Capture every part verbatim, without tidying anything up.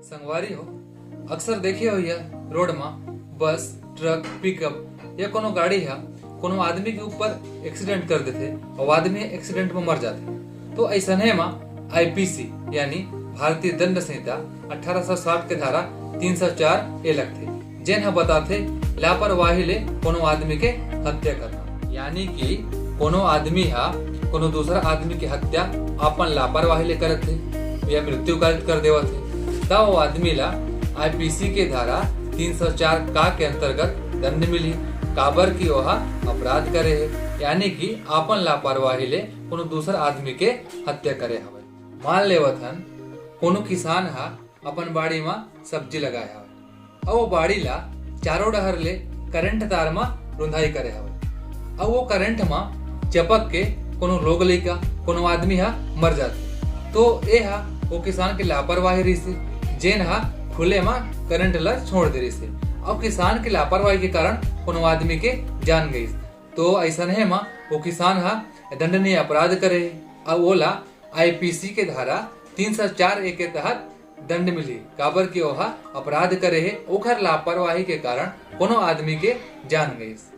संगवारी हो, अक्सर देखे होइहा, रोड म बस, ट्रक, पिकअप या कोनो गाड़ी ह कोनो आदमी के ऊपर एक्सीडेंट कर देथे अउ आदमी एक्सीडेंट म मर जाथे। तो अइसने म आईपीसी यानी भारतीय दंड संहिता अठारह सौ साठ के धारा तीन सौ चार ए लगथे, जेन ह बताथे लापरवाही ले कोनो आदमी के हत्या करना। यानी कि कोनो आदमी ह कोनो दूसरा आदमी के हत्या अपन लापरवाही ले करत हे या मृत्यु कारित कर देवत हे, त वो आदमी ला आईपीसी के धारा तीन सौ चार का के अंतर्गत दंड मिलही, काबर कि ओहा अपराध करे हे, यानी कि अपन लापरवाही ले कोनो दूसर आदमी के हत्या करे हवय। मान लेवत हन, कोनो किसान ह अपन बाड़ी म सब्जी लगाए हवय, अउ वो बाड़ी ला चारों डहर ले करंट तार म रुंधाई करे हवय, अउ वो करंट म चपक के कोनो लोग लइका, कोनो आदमी ह मर जाथे। तो ए ह वो किसान के लापरवाही रहिसे, जेन ह खुले म करंट ल छोड़ दे रहिसे, अउ किसान के लापरवाही के कारण कोनो आदमी के जान गईस। तो अइसनहे म वो किसान ह दंडनीय अपराध करे हे, अउ ओला आईपीसी के धारा तीन सौ चार ए के तहत दंड मिलही, काबर कि ओहा अपराध करे हे, ओखर लापरवाही के कारण कोनो आदमी के जान गईस।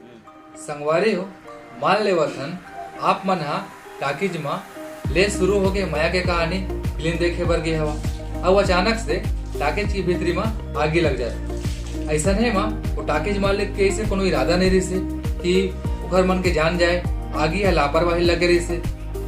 संगवारी हो, मान लेवत हन, आप मन ह टाकीज म ले शुरू होके मया के कहानी फिल्म देखे बर गे हवा, अउ अचानक से टाकीज के भीतरी म आगी लग जाए। अइसनहे म वो टाकीज मालिक के अइसे कोनो इरादा नइ रहिसे कि ओखर मन के जान जाए, आगी ह लापरवाही लगे रहिसे।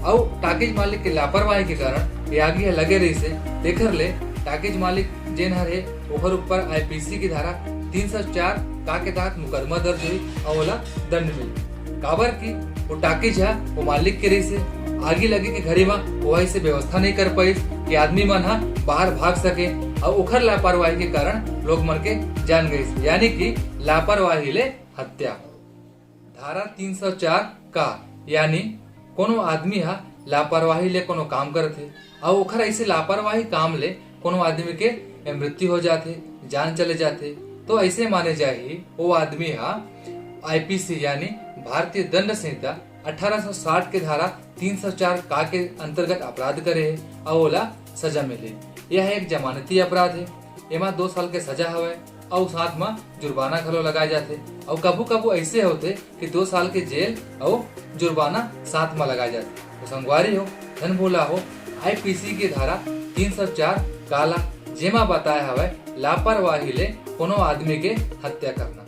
अउ टाकीज मालिक के लापरवाही के कारण ये आगी ह लगे रहिसे, तेखर ले टाकीज मालिक जेन हर हे, ओखर ऊपर आईपीसी की धारा तीन सौ चार का के तहत मुकदमा दर्ज हुई अउ ओला दंड मिली। काबर कि वो टाकीज ह वो मालिक के रहिसे, आगी लगे के घरी म वो ऐसे व्यवस्था नहीं कर पाइस कि आदमी मन ह बाहर भाग सके, अउ ओखर लापरवाही के कारण लोग मन के जान गईस, यानी कि लापरवाही ले हत्या। धारा तीन सौ चार का, यानी कोनो आदमी ह लापरवाही ले कोनो काम करथे अउ ओखर ऐसे लापरवाही काम ले कोनो आदमी के मृत्यु हो जाथे, जान चले जाथे, तो ऐसे माने जाही वो आदमी ह आईपीसी यानी भारतीय दंड संहिता अठारह सौ साठ के धारा तीन सौ चार का के अंतर्गत अपराध करे हे अउ ओला सजा मिले। यह एक जमानती अपराध हे, एमा दो साल के सजा हवय अउ साथ म जुर्माना घलो लगाए जाथे। अउ कभू-कभू अइसे होथे कि दो साल के जेल अउ जुर्माना साथ म लगाए जाथे। तो संगवारी हो, झन भूला हो, आईपीसी के धारा तीन सौ चार काला, जेमा बताए हवय लापरवाही ले कोनो आदमी के हत्या करना।